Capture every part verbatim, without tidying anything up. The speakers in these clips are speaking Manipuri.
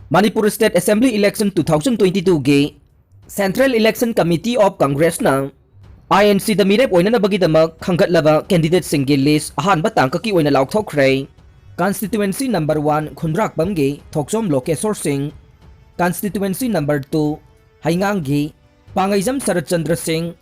Manipur State Assembly Election two thousand twenty-two ꯒꯤ Central Election Committee of Congressꯅ INCꯗ ꯃꯤꯔꯦꯞ ꯑꯣꯏꯅꯅꯕꯒꯤꯗꯃꯛ ꯈꯟꯒꯠꯂꯕ candidateꯁꯤꯡꯒꯤ list ꯑꯍꯥꯟꯕ ꯇꯥꯡꯀꯛꯀꯤ ꯑꯣꯏꯅ ꯂꯥꯎꯊꯣꯛꯈ꯭ꯔꯦ꯫ Constituency number one ꯈꯨꯟꯗ꯭ꯔꯥꯛꯄꯝꯒꯤ ꯊꯣꯛꯆꯣꯝ ꯂꯣꯀꯦꯁꯣꯔ ꯁꯤꯡ, Constituency number two ꯍꯩꯉꯥꯡꯒꯤ ꯄꯥꯡꯒꯩꯖꯝ ꯁꯔꯠꯆꯟꯗ꯭ꯔ ꯁꯤꯡ,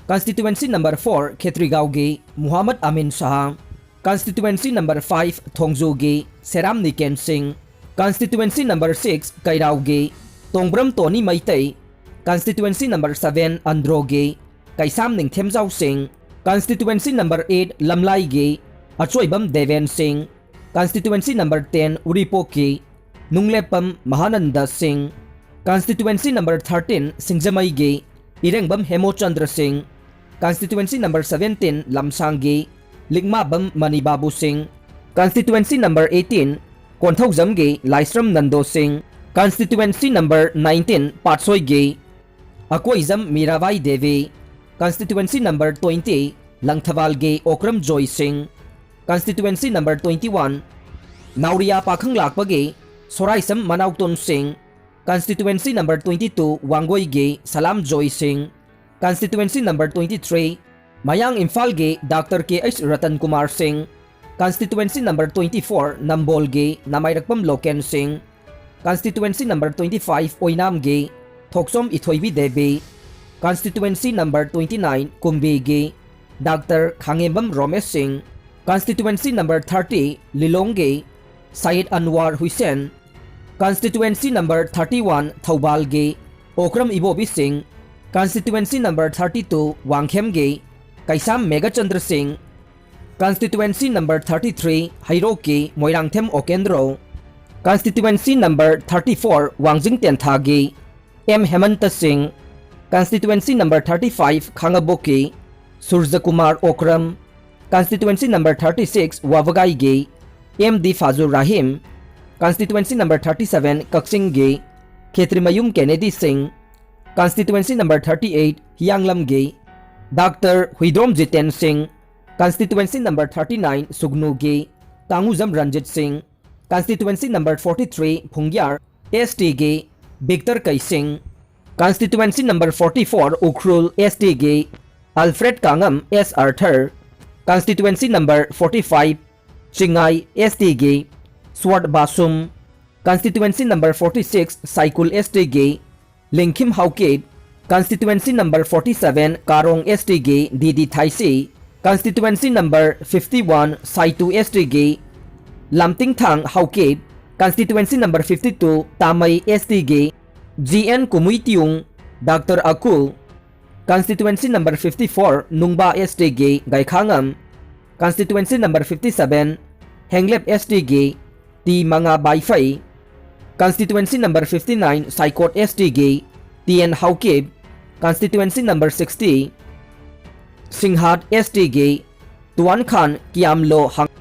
Constituency number four ꯈꯦꯇ꯭ꯔꯤꯒꯥꯎꯒꯤ ꯃꯨꯍꯝꯃꯗ ꯑꯃꯤꯟ ꯁꯍꯥ, Constituency number five ꯊꯣꯡꯖꯨꯒꯤ ꯁꯦꯔꯥꯝ ꯅꯤꯀꯦꯟ ꯁꯤꯡ, Constituency number six ꯀꯩꯔꯥꯎꯒꯤ ꯇꯣꯡꯕ꯭ꯔꯝ ꯇꯣꯅꯤ ꯃꯩꯇꯩ, Constituency number seven ꯑꯟꯗ꯭ꯔꯣꯒꯤ ꯀꯩꯁꯥꯝ ꯅꯤꯡꯊꯦꯝꯖꯥꯎ ꯁꯤꯡ, Constituency number eight ꯂꯝꯂꯥꯏꯒꯤ ꯑꯆꯣꯏꯕꯝ ꯗꯦꯕꯦꯟ ꯁꯤꯡ, Constituency number ten ꯎꯔꯤꯄꯣꯛꯀꯤ ꯅꯨꯡꯂꯦꯞꯄꯝ ꯃꯍꯥꯅꯟꯗ ꯁꯤꯡ, Constituency number thirteen ꯁꯤꯡꯖꯃꯩꯒꯤ ꯏꯔꯦꯡꯕꯝ ꯍꯦꯃꯣꯆꯟꯗ꯭ꯔ ꯁꯤꯡ, Constituency number seventeen ꯂꯝꯁꯥꯡꯒꯤ ꯂꯤꯛꯃꯥꯕꯝ ꯃꯅꯤꯕꯥꯕꯨ ꯁꯤꯡ, Constituency number eighteen ꯀꯣꯟꯊꯧꯖꯝꯒꯤ ꯂꯥꯏꯁ꯭ꯔꯝ ꯅꯟꯗꯣ ꯁꯤꯡ, Constituency number nineteen ꯄꯥꯠꯁꯣꯏꯒꯤ Akoijam Mirabai Devi, Constituency number twenty ꯂꯪꯊꯕꯥꯜꯒꯤ Okram ꯖꯣꯏ ꯁꯤꯡ, Constituency number twenty one ꯅꯥꯎꯔꯤꯌꯥ ꯄꯥꯈꯪ ꯂꯥꯛꯄꯒꯤ ꯁꯣꯔꯥꯏꯁꯝ ꯃꯅꯥꯎꯇꯣꯟ ꯁꯤꯡ, Constituency number twenty two ꯋꯥꯡꯒꯣꯏꯒꯤ ꯁꯂꯥꯝ ꯖꯣꯏ ꯁꯤꯡ, Constituency number twenty three ꯃꯌꯥꯡ ꯏꯝꯐꯥꯜꯒꯤ doctor K H Ratan Kumar Singh, Constituency number twenty four ꯅꯝꯕꯣꯜꯒꯤ Nameirakpam Lokhen Singh, Constituency number twenty five ꯑꯣꯏꯅꯥꯝꯒꯤ Thokchom Ithoibi Devi, Constituency number twenty nine ꯀꯨꯝꯕꯤꯒꯤ doctor Khangembam Romesh Singh, Constituency number thirty ꯂꯤꯂꯣꯡꯒꯤ Sayed ꯑꯟꯋꯥꯔ ꯍꯨꯏꯁꯦꯟ, Constituency number thirty one ꯊꯧꯕꯥꯜꯒꯤ Okram ꯏꯕꯣꯕꯤ ꯁꯤꯡ, Constituency number thirty two ꯋꯥꯡꯈꯦꯝꯒꯤ ꯀꯩꯁꯥꯝ ꯃꯦꯘꯆꯟꯗ꯭ꯔ ꯁꯤꯡ, Constituency number thirty three ꯍꯩꯔꯣꯛꯀꯤ Moirangthem ꯑꯣꯀꯦꯟꯗ꯭ꯔꯣ, Constituency number thirty four ꯋꯥꯡꯖꯤꯡ ꯇꯦꯟꯊꯥꯒꯤ ꯑꯦꯝ ꯍꯦꯃꯟꯇ ꯁꯤꯡ, Constituency number thirty five ꯈꯥꯡꯉꯕꯣꯛꯀꯤ Surjakumar Okram, Constituency number thirty six ꯋꯥꯕꯒꯥꯏꯒꯤ M D Fazur Rahim, Constituency number thirty seven ꯀꯛꯆꯤꯡꯒꯤ ꯈꯦꯇ꯭ꯔꯤꯃꯌꯨꯝ ꯀꯦꯅꯦꯗꯤ ꯁꯤꯡ, Constituency number thirty eight ꯍꯤꯌꯥꯡꯂꯝꯒꯤ doctor Huidrom Jiten Singh, Constituency number thirty nine ꯁꯨꯒꯅꯨꯒꯤ ꯇꯥꯡꯉꯨꯖꯝ Ranjit ꯁꯤꯡ, Constituency number forty three Phungyar S ꯇꯤꯒꯤ Victor Keishing, constituency number forty four Ukhrul S ꯇꯤꯒꯤ Alfred Kangam S Arthur, constituency number forty five Chingai S ꯇꯤꯒꯤ Swarat ꯕꯥꯁꯨꯝ, constituency number forty six ꯁꯥꯏꯀꯨꯜ ꯑꯦꯁ ꯇꯤꯒꯤ ꯂꯤꯡꯈꯤꯝ Haokip, constituency number forty seven ꯀꯥꯔꯣꯡ ꯑꯦꯁ ꯇꯤꯒꯤ ꯗꯤ ꯗꯤ ꯊꯥꯏꯁꯤ, constituency number fifty one ꯁꯥꯏꯇꯨ ꯑꯦꯁ ꯇꯤꯒꯤ ꯂꯝꯇꯤꯡꯊꯥꯡ Haokip, constituency number fifty two Tamei S ꯇꯤꯒꯤ G N Kumuitiyung, doctor Akul, constituency number fifty four Nungba S ꯇꯤꯒꯤ Gaikhangam, constituency number fifty seven ꯍꯦꯡꯂꯦꯞ ꯑꯦꯁ ꯇꯤꯒꯤ ꯇꯤ ꯃꯉꯥ ꯕꯥꯏꯐꯩ, constituency number fifty nine Saikot S ꯇꯤꯒꯤ T N Haokip, constituency number sixty Singhat S ꯇꯤꯒꯤ ꯇꯨꯋꯥꯟ ꯈꯥꯟ ꯀꯤꯌꯥꯝꯂꯣ ꯍꯥꯡ-,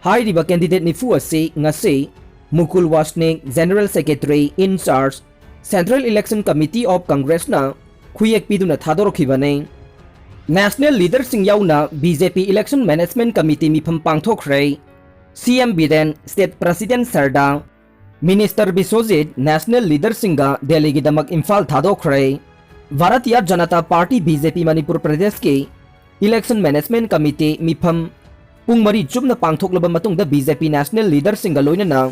ꯍꯥꯏꯔꯤꯕ candidate ꯅꯤꯐꯨ ꯑꯁꯤ ꯉꯁꯤ ꯃꯨꯀꯨꯜ ꯋꯥꯁꯅꯤꯛ, General Secretary in charge, Central Election Committee of Congressꯅ ꯈꯨꯌꯦꯛ ꯄꯤꯗꯨꯅ ꯊꯥꯗꯣꯔꯛꯈꯤꯕꯅꯤ꯫ National leaderꯁꯤꯡ ꯌꯥꯎꯅ B J P Election Management Committee ꯃꯤꯐꯝ ꯄꯥꯡꯊꯣꯛꯈ꯭ꯔꯦ꯫ C M Biren, State President Sarda, Minister Biswajit National leaderꯁꯤꯡꯒ ꯗꯦꯜꯂꯤꯒꯤꯗꯃꯛ ꯏꯝꯐꯥꯜ ꯊꯥꯗꯣꯛꯈ꯭ꯔꯦ꯫ Bharatiya Janata party, B J P, Manipur ꯄ꯭ꯔꯗꯦꯁꯀꯤ Election Management Committee ꯃꯤꯐꯝ ꯄꯨꯡ ꯃꯔꯤ ꯆꯨꯞꯅ ꯄꯥꯡꯊꯣꯛꯂꯕ ꯃꯇꯨꯡꯗ ꯕꯤ ꯖꯦ ꯄꯤ National leaderꯁꯤꯡꯒ ꯂꯣꯏꯅꯅ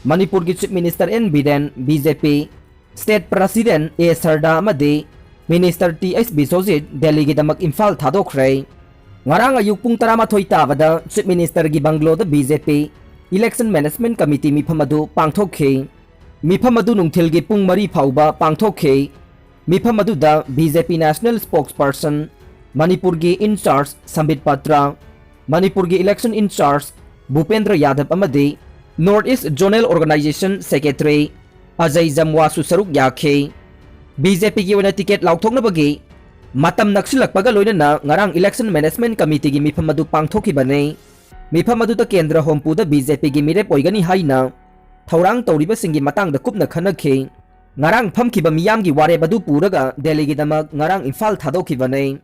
ꯃꯅꯤꯄꯨꯔꯒꯤ Chief Minister N Biren, B J P State President A Sharda ꯑꯃꯗꯤ Minister ꯇꯤ ꯑꯩꯆ ꯕꯤꯁ꯭ꯋꯖꯤꯠ ꯗꯦꯜꯂꯤꯒꯤꯗꯃꯛ ꯏꯝꯐꯥꯜ ꯊꯥꯗꯣꯛꯈ꯭ꯔꯦ꯫ ꯉꯔꯥꯡ ꯑꯌꯨꯛ ꯄꯨꯡ ꯇꯔꯥꯃꯥꯊꯣꯏ ꯇꯥꯕꯗ Chief Ministerꯒꯤ ꯕꯪꯒ꯭ꯂꯣꯗ B J P Election Management Committee ꯃꯤꯐꯝ ꯑꯗꯨ ꯄꯥꯡꯊꯣꯛꯈꯤ꯫ ꯃꯤꯐꯝ ꯑꯗꯨ ꯅꯨꯡꯊꯤꯜꯒꯤ ꯄꯨꯡ ꯃꯔꯤ ꯐꯥꯎꯕ ꯄꯥꯡꯊꯣꯛꯈꯤ꯫ ꯃꯤꯐꯝ ꯑꯗꯨꯗ B J P National Spokesperson, ꯃꯅꯤꯄꯨꯔꯒꯤ in charge ꯁꯝꯕꯤꯠ ꯄꯇ꯭ꯔ, ꯃꯅꯤꯄꯨꯔꯒꯤ Election in charge ꯚꯨꯄꯦꯟꯗ꯭ꯔ ꯌꯥꯗꯕ ꯑꯃꯗꯤ North East Zonal Organization Secretary Ajay ꯖꯝꯋꯥꯁꯨ ꯁꯔꯨꯛ ꯌꯥꯈꯤ꯫ ꯕꯤ ꯖꯦ ꯄꯤꯒꯤ ꯑꯣꯏꯅ ꯇꯤꯀꯦꯠ ꯂꯥꯎꯊꯣꯛꯅꯕꯒꯤ ꯃꯇꯝ ꯅꯛꯁꯤꯜꯂꯛꯄꯒ ꯂꯣꯏꯅꯅ ꯉꯔꯥꯡ Election Management Committeeꯒꯤ ꯃꯤꯐꯝ ꯑꯗꯨ ꯄꯥꯡꯊꯣꯛꯈꯤꯕꯅꯤ꯫ ꯃꯤꯐꯝ ꯑꯗꯨꯗ ꯀꯦꯟꯗ꯭ꯔ ꯍꯣꯝꯄꯨꯗ ꯕꯤ ꯖꯦ ꯄꯤꯒꯤ ꯃꯤꯔꯦꯞ ꯑꯣꯏꯒꯅꯤ ꯍꯥꯏꯅ ꯊꯧꯔꯥꯡ ꯇꯧꯔꯤꯕꯁꯤꯡꯒꯤ ꯃꯇꯥꯡꯗ ꯀꯨꯞꯅ ꯈꯟꯅꯈꯤ꯫ ꯉꯔꯥꯡ ꯐꯝꯈꯤꯕ ꯃꯤꯌꯥꯝꯒꯤ ꯋꯥꯔꯦꯞ ꯑꯗꯨ ꯄꯨꯔꯒ ꯗꯦꯜꯂꯤꯒꯤꯗꯃꯛ ꯉꯔꯥꯡ ꯏꯝꯐꯥꯜ ꯊꯥꯗꯣꯛꯈꯤꯕꯅꯤ꯫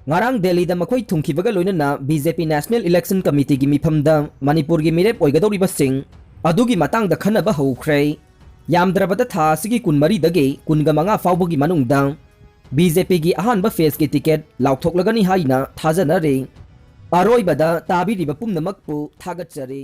ꯉꯔꯥꯡ ꯗꯦꯜꯂꯤꯗ ꯃꯈꯣꯏ ꯊꯨꯡꯈꯤꯕꯒ ꯂꯣꯏꯅꯅ B J P National Election Committeeꯒꯤ ꯃꯤꯐꯝꯗ ꯃꯅꯤꯄꯨꯔꯒꯤ ꯃꯤꯔꯦꯞ ꯑꯣꯏꯒꯗꯧꯔꯤꯕꯁꯤꯡ ꯑꯗꯨꯒꯤ ꯃꯇꯥꯡꯗ ꯈꯟꯅꯕ ꯍꯧꯈ꯭ꯔꯦ꯫ ꯌꯥꯝꯗ꯭ꯔꯕꯗ ꯊꯥ ꯑꯁꯤꯒꯤ ꯀꯨꯟꯃꯔꯤꯗꯒꯤ ꯀꯨꯟꯒ ꯃꯉꯥ ꯐꯥꯎꯕꯒꯤ ꯃꯅꯨꯡꯗ ꯕꯤ ꯖꯦ ꯄꯤꯒꯤ ꯑꯍꯥꯟꯕ ꯐꯦꯖꯀꯤ ꯇꯤꯀꯦꯠ ꯂꯥꯎꯊꯣꯛꯂꯒꯅꯤ ꯍꯥꯏꯅ ꯊꯥꯖꯅꯔꯤ꯫ ꯑꯔꯣꯏꯕꯗ ꯇꯥꯕꯤꯔꯤꯕ ꯄꯨꯝꯅꯃꯛꯄꯨ ꯊꯥꯒꯠꯆꯔꯤ꯫